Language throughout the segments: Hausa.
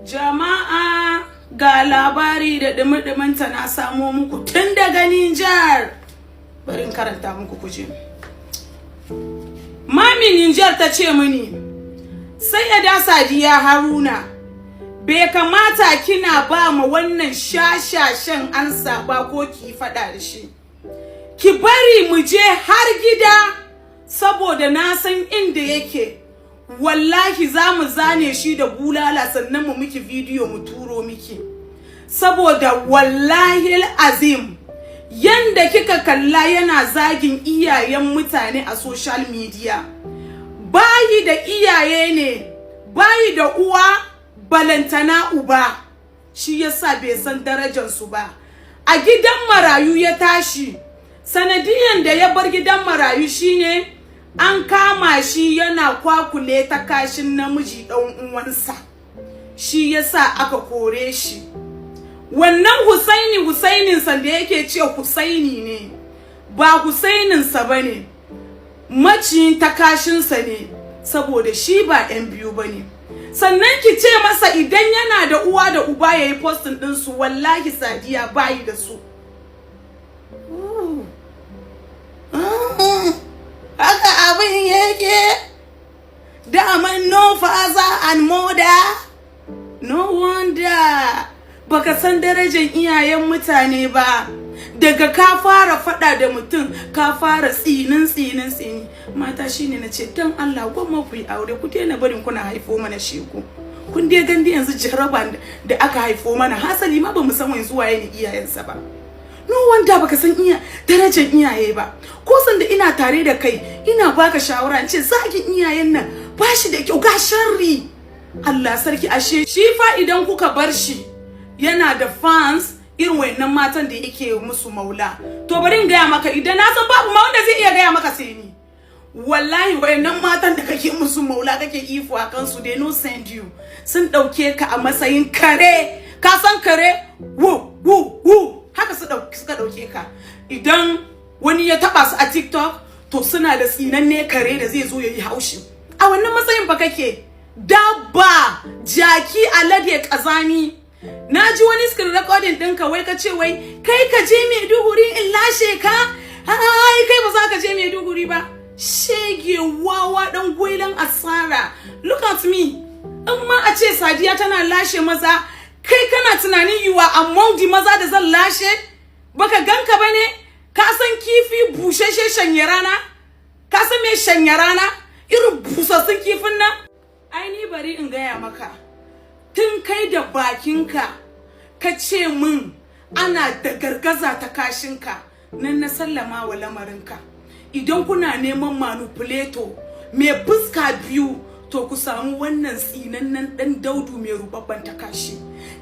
Jama'a, ga labari da ɗumi-ɗuminta na samo muku tun daga Nijar. Bari in karanta muku kuje. Mami Nijar ta ce mini, "Sayyada Sadiya Haruna, bai kamata kina ba ma wannan shashashen ansa ba ko ki faɗa da shi. Ki bari mu je har gida saboda na san inda yake. Wallahi za mu zane shi da bulala, sannan mu miki bidiyo mu turo miki. Saboda wallahi azim, yanda kika kalla yana zagin iyayen mutane a social media, bayi da iyaye ne, bayi da uwa balantana uba, shi yasa bai san darajarsu ba. A gidan marayu ya tashi. Sanadiyan da ya bar gidan marayu shine an kama shi yana kwakule ta kashin namiji ɗan uwansa, shi yasa aka kore shi. Wannan Husaini, Husainin sa da yake ce Husaini ne, ba Husainin sa bane, maciyin takashinsa ne, saboda shi ba yan biyu bane. Sannan ki ce masa idan yana da uwa da uba yayi posting din su. Wallahi Sadiya bayi da su." Haka abin yake daman, no father and mother. No wonder baka san darajar iyayen mutane ba. Daga ka fara fada da mutum, ka fara tsinin tsinin tsini mata. Shine na ce, dan Allah gwamma ku yi aure, ku daina barin kuna haifo mana shegu. Kun dai gandi yanzu jaraba da aka haifo mana, hasali ma bamu san yanzu waye ne iyayensa ba. No wonder baka san iya darajar iyaye ba. Ko sanda ina tare da kai ina baka shawara, in ce zagin iyayen nan ba shi da kyau, ga sharri. Allah sarki, ashe shi fa idan kuka bar shi yana da fans irin wayannan matan da yake musu maula. To bari in gaya maka, idan na san babu ma wanda zai iya gaya maka sai ni. Wallahi wayannan matan da kake musu maula, kake ifo a kansu, they no send you. Sun dauke ka a matsayin kare. Ka san kare, wu wu wu, haka su suka dauke ka. Idan wani ya taba su a TikTok, to suna da tsinanne kare da zai zo ya yi haushi. A wannan matsayin fa kake, dabba, jaki, alade, kazami. Na ji wani screen recording ɗinka, wai ka ce wai kai ka je Maiduguri in lashe ka. Ai kai ba za ka je Maiduguri ba. Shege, wawa, dan gwailan asara. Look at me. In ma a ce Sadiya tana lashe maza, kai kana tunanin you are among the maza da zan lashe? Baka ganka bane. Ka san kifi busheshe shanye rana? Ka san me shanye rana? Irin busassun kifin nan. Ai ni bari in gaya maka, tun kai da bakinka ka ce min ana da gargaza ta kashinka nan, na sallama wa lamarinka. Idan kuna neman manipulator mai fuska biyu, to ku samu wannan tsinannen dan daudu mai rubabban takashi.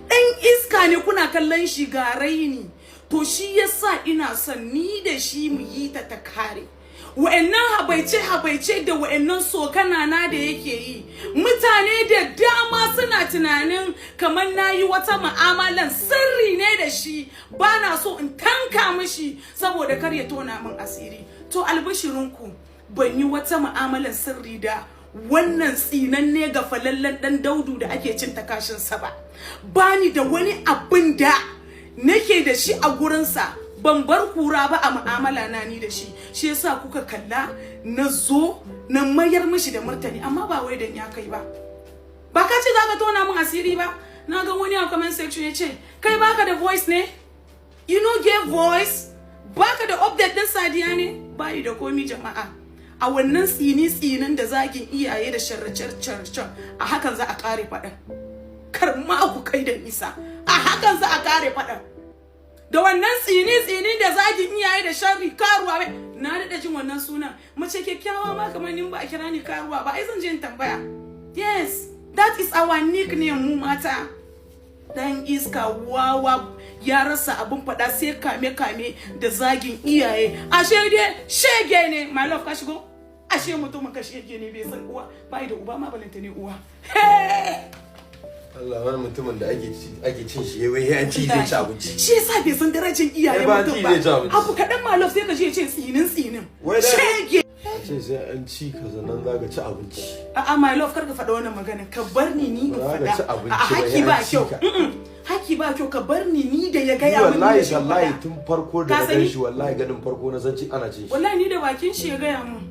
Dan iska ne, kuna kallon shi ga raini. To shi yasa ina son ni da shi mu yi ta ta kare. Wa'annan habaice habaice da wa'annan sokana na da yake yi, mutane da dama suna tunanin kamar na yi wata mu'amalan sirri ne da shi. Ba na so in tanka mishi saboda kar ya tona min asiri. To albishirinku, ban yi wata mu'amalan sirri da wannan tsinanne ga falallen dan daudu da ake cin takashinsa ba. Bani da wani abin da nake da shi a gurinsa. Ban bar kura ba a mu'amala na ni da shi. Shi yasa kuka kalla na zo na mayar mishi da martani, amma ba wai dan ya kai ba. Ba ka ce za ka tona min asiri ba? Na ga wani a comment section ya ce, "Kai baka da voice ne? You no get voice? Baka da update din Sadiya ne?" Bayi da komi, jama'a. A wannan tsini tsinin da zagin iyaye da sharrace sharracen, a hakan za a kare faɗan. Kar ma ku kai da nisa, a hakan za a kare faɗan da wannan tsini tsini da zagin iyaye da sharri. Karuwa bai na daɗa jin wannan sunan. Mace kyakkyawa ma kamar ni, ba a kira ni karuwa ba, ai zan je in tambaya. Yes, that is our nickname, mu mata. Dan iska, wawa, ya rasa abin faɗa sai kame kame da zagin iyaye. Ashe dai shege ne. My love, ka shigo. Ashe mutumin ka shege ne, bai san uwa bai da uba ma, balanta ne uwa. Allah, wani mutumin da ake cin shi, wai an ci zai ci abinci. Shi yasa bai san darajar iyaye Ai, ba mutum ci ba. zai ci abinci. Abu kaɗan, my love, sai ka je ce tsinin tsinin Wai shege. Ce sai an ci ka sannan za ka ci abinci. A'a, my love, kar ka faɗa wannan magana. Ka bar ni ni in Ba za ka faɗa. ci abinci A'a, ba, haki sai ba an ci kyau. ka. Haki ba kyau. Ka bar ni ni da ya Ni gaya min wallahi ni da tallahi faɗa. tun farko da Ka na sani? gan shi, wallahi ganin farko na san ci ana cin shi. Wallahi ni da bakin shi ya gaya min.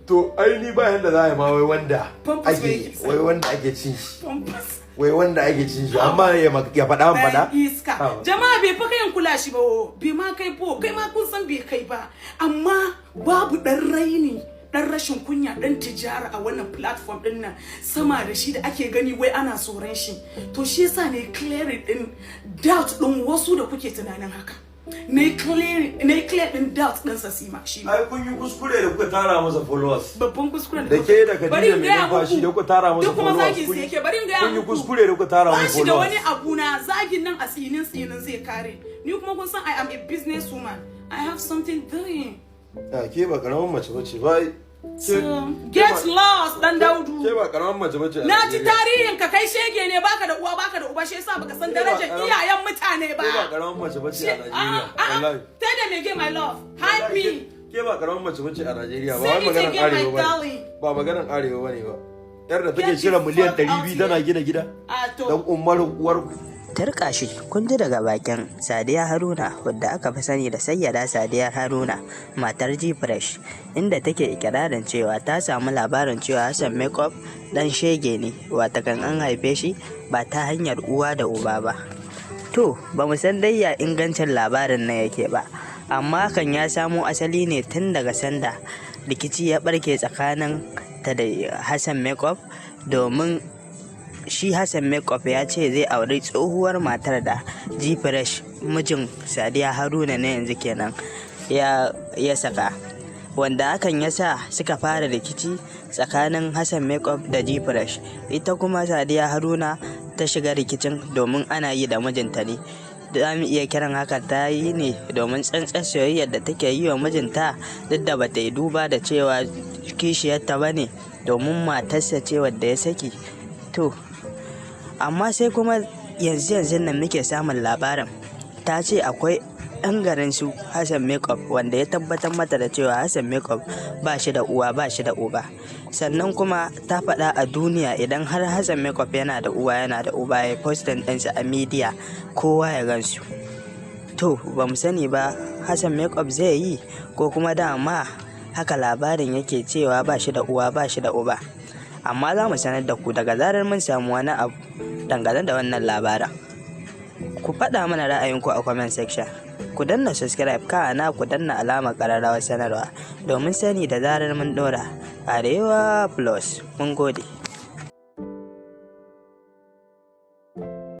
To ai ni ba yanda za a yi ma wai wanda Pampers wai ake yake sa. wai wanda ake cin shi. Pampers. Wai wanda ake cin shi amma ya faɗa an faɗa. Dan iska. Ah. Jama'a, bai fa kayan kula shi ba o. Bai ma kai bo, kai ma kun san bai kai ba. Amma babu dan raini, dan rashin kunya, dan tijara a wannan platform din nan sama da shi da ake gani wai ana tsoron shi. To shi yasa ne clear din doubt din wasu da kuke tunanin haka. Ne clear din doubt din sa sima shi ma. Ai kun yi kuskure da kuka tara masa followers. Babban kuskuren Da ke da Bari Khadija in mai gaya numfashi muku. da kuka tara masa Duk kuma followers. zagin su yake. Bari in gaya Kun yi muku. kuskure da kuka tara Ba masa shi da followers. wani abu na zagin nan, a tsinin tsinin zai kare ni. Kuma kun san I am a business woman, I have something doing. Ah, ke ba karamin mace bace ba. So, get lost, dan Daudu. Ke ba karamin mace bace a Na ji Najeriya. tarihin ka, kai shege ne, baka da uwa baka da uba, shi yasa baka san Ke ba darajar iyayen mutane ba. Ke ba karamin mace bace a Najeriya. Wallahi. Tell them again, my love. Hype me. Ke ba karamin mace bace a Najeriya ba. Say Wai it maganar again, my arewa bane. darling. Ba maganar arewa bane ba. Yar da take Get cire the miliyan fuck out 200 tana here. gina gida. Ah, to. Dan umarin uwar ku. Tarka shi, kun ji daga bakin Sadiya Haruna, wadda aka fi sani da Sayyada Sadiya Haruna, matar G-Fresh, inda take ikirarin cewa ta samu labarin cewa Hassan Makeup dan shege ne, watakan an haife shi ba ta hanyar uwa da uba ba. To, ba mu san dai ya ingancin labarin nan yake ba, amma hakan ya samo asali ne tun daga sanda rikici ya barke tsakanin ta da Hassan Makeup, domin shi Hassan Makeup ya ce zai auri tsohuwar matar da G-Fresh, mijin Sadiya Haruna na yanzu kenan, ya saka. Wanda hakan ya sa suka fara rikici tsakanin Hassan Makeup da G-Fresh. Ita kuma Sadiya Haruna ta shiga rikicin domin ana yi da mijinta ne. Za mu iya kiran haka ta yi ne domin tsantsar soyayyar da take yi wa mijinta, duk da bata yi duba da cewa kishiyarta ba ne, domin matarsa ce wadda ya saki. To, amma sai kuma yanzu yanzu nan muke samun labarin ta ce akwai ɗan garin su Hassan Makeup wanda ya tabbatar mata da cewa Hassan Makeup ba shi da uwa ba shi da uba. Sannan kuma ta faɗa a duniya, idan har Hassan Makeup yana da uwa yana da uba, ya posting ɗinsa a media kowa ya gansu. To, ba mu sani ba Hassan Makeup zai yi ko kuma dama haka labarin yake cewa ba shi da uwa ba shi da uba. Amma za mu sanar da ku daga zarar mun samu wani abu dangane da wannan labarin. Ku faɗa mana ra'ayinku a comment section. Ku danna subscribe, kana ku danna alamar ƙararrawar sanarwa domin sani da zarar mun ɗora. Arewa Plus, mun gode.